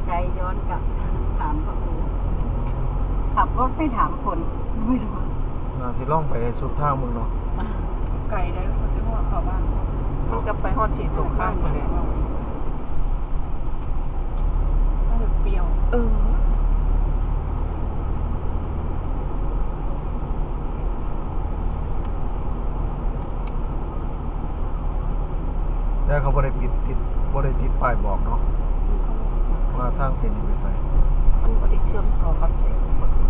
ໃຈຍ້ອນກັບຖາມພະຄູ ຂັບລົດໄປຖາມຄົນ ບໍ່ຮູ້ ໜ້າຊິລອງໄປສຸດທາງເບິ່ງເນາະ. ໄກເດ້ ເຂົາຊິຮອດເຂົາບ້ານ ມັນກໍໄປຮອດສີສົງຄາມພຸ້ນແຫຼະ. ໜ້າຈະປ່ຽວ ເອີ ແຕ່ເຂົາບໍ່ໄດ້ປິດ ຕິດ ບໍ່ໄດ້ຕິດປ້າຍບອກເນາະ ວ່າທາງເສັ້ນນີ້ໄປໃສ ມັນບໍ່ໄດ້ເຊື່ອມຕໍ່ກັບໃສ.